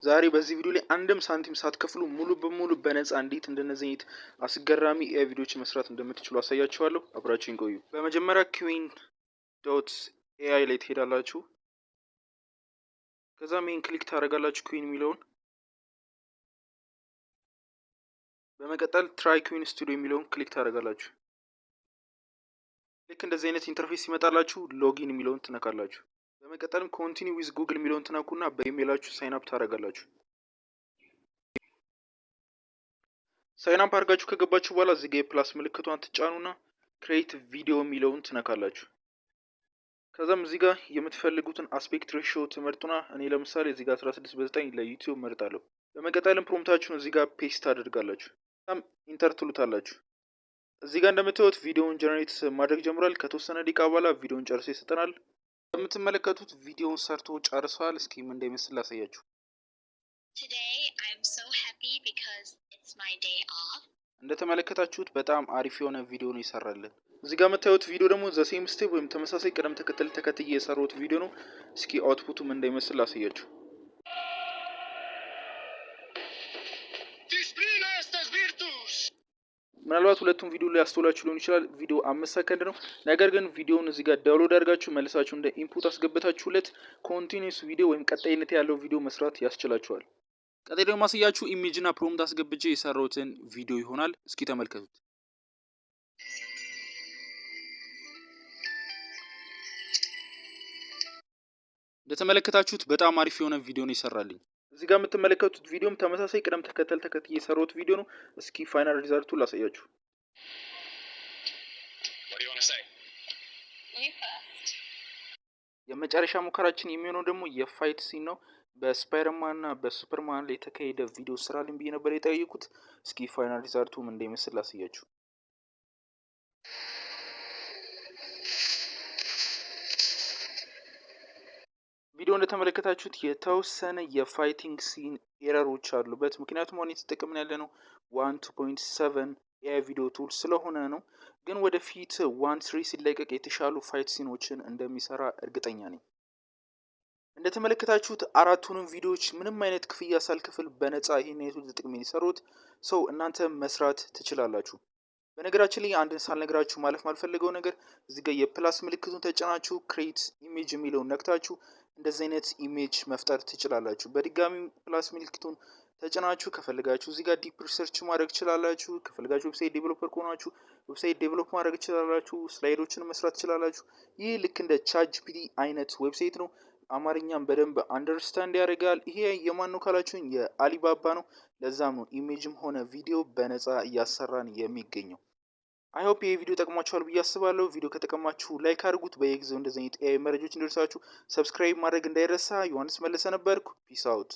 ዛሬ በዚህ ቪዲዮ ላይ አንድም ሳንቲም ሳትከፍሉ ሙሉ በሙሉ በነፃ እንዴት እንደነዚህ አይነት አስገራሚ AI ቪዲዮዎች መስራት እንደምትችሉ አሳያችኋለሁ። አብራችሁኝ ቆዩ። በመጀመሪያ Qwen.ai ላይ ትሄዳላችሁ። ከዛም ይሄን click ታደርጋላችሁ Qwen የሚለውን። በመቀጠል try Qwen Studio የሚለውን click ታደርጋላችሁ። ልክ እንደዚህ አይነት interface ሲመጣላችሁ login የሚለውን ትነካላችሁ። በመቀጠልም continue with Google የሚለውን ትነኩና በኢሜይላችሁ sign up ታደርጋላችሁ። Sign up አድርጋችሁ ከገባችሁ በኋላ እዚህ ጋር የ plus ምልክቷን ትጫኑና create video የሚለውን ትነካላችሁ። ከዛም እዚህ ጋር የምትፈልጉትን aspect ratio ትመርጡና እኔ ለምሳሌ እዚህ ጋር 16:9 ለ YouTube መርጣለሁ። በመቀጠልም prompt ኣችሁን እዚህ ጋር paste ታደርጋላችሁ። ከዛም enter ትሉታላችሁ። እዚህ ጋር እንደምታዩት ቪዲዮውን generate ማድረግ ጀምሯል። ከተወሰነ ደቂቃ በኋላ ቪዲዮውን ጨርሶ ይሰጠናል። እንደምትመለከቱት ቪዲዮውን ሰርቶ ጨርሷል። እስኪ ምን እንደሚመስል ላሳያችሁ። Today I'm so happy because it's my day off. እንደተመለከታችሁት በጣም አሪፍ የሆነ ቪዲዮ ነው የሰራልን። እዚህ ጋር የምታዩት ቪዲዮ ደግሞ the same step ወይም ተመሳሳይ ቅደም ተከተል ተከትዬ የሰራሁት ቪዲዮ ነው። እስኪ output ኡ ምን እንደሚመስል ላሳያችሁ። Disciplina estas virtus! ምናልባት ሁለቱም ቪዲዮ ላይ ያስተውላችሁ ሊሆን ይችላል። ቪዲዮ 5 ሰከንድ ነው። ነገር ግን ቪዲዮውን እዚህ ጋር download አድርጋችሁ መልሳችሁ እንደ input አስገብታችሁለት continuous ቪዲዮ ወይም ቀጣይነት ያለው ቪዲዮ መስራት ያስችላችኋል። ቀጣይ ደግሞ ማሳያችሁ image እና prompt አስገብቼ የሰራሁትን ቪዲዮ ይሆናል። እስኪ ተመልከቱት። እንደተመለከታችሁት በጣም አሪፍ የሆነ ቪዲዮ ነው የሰራልኝ። እዚህ ጋር የምትመለከቱት ቪዲዮም ተመሳሳይ ቅደም ተከተል ተከትዬ የሰራሁት ቪዲዮ ነው። እስኪ final result ኡ ላሳያችሁ። What do you want to say? You first. የመጨረሻ ሙከራችን የሚሆነው ደግሞ የ fight scene ነው። በስፓይደርማን እና በሱፐርማን ላይ የተካሄደ ቪዲዮ ስራልኝ ብዬ ነበር የጠየቁት። እስኪ final result ኡ ምን እንደሚመስል ላሳያችሁ። ቪዲዮ እንደተመለከታችሁት የተወሰነ የ fighting scene error ኦች አሉበት። ምክንያቱም አሁን እየተጠቀምን ያለ ነው 1 2.7 AI video tool ስለሆነ ነው። ግን ወደፊት 1.3 ሲለቀቅ የተሻሉ fight scene ኦችን እንደሚሰራ እርግጠኛ ነኝ። እንደተመለከታችሁት አራቱንም ቪዲዮዎች ምንም አይነት ክፍያ ሳልከፍል በነፃ ይህን አይነቱ ተጠቅሜ የሰራሁት፣ so እናንተ መስራት ትችላላችሁ። በነገራችን ላይ አንድን ሳልነግራችሁ ማለፍ ማልፈልገው ነገር፣ እዚህ ጋር የ plus ምልክቱን ተጭናችሁ create image የሚለውን ነክታችሁ እንደዚህ አይነት image መፍጠር ትችላላችሁ። በድጋሚ plus ምልክቱን ተጭናችሁ ከፈለጋችሁ እዚህ ጋር deep research ማድረግ ትችላላችሁ። ከፈለጋችሁ website developer ከሆናችሁ website develop ማድረግ ትችላላችሁ። Slide ኦችን መስራት ትችላላችሁ። ይህ ልክ እንደ ChatGPT አይነት website ነው። አማርኛም በደንብ understand ያደርጋል። ይሄ የማን ነው ካላችሁኝ የአሊባባ ነው። ለዛም ነው image ም ሆነ ቪዲዮ በነፃ እያሰራን የሚገኘው። I hope ይህ ቪዲዮ ጠቅሟችኋል ብዬ አስባለሁ። ቪዲዮ ከጠቀማችሁ like አድርጉት። በየጊዜው እንደዚህ አይነት AI መረጃዎች እንዲደርሳችሁ subscribe ማድረግ እንዳይረሳ። ዮሐንስ መለሰ ነበርኩ። Peace out.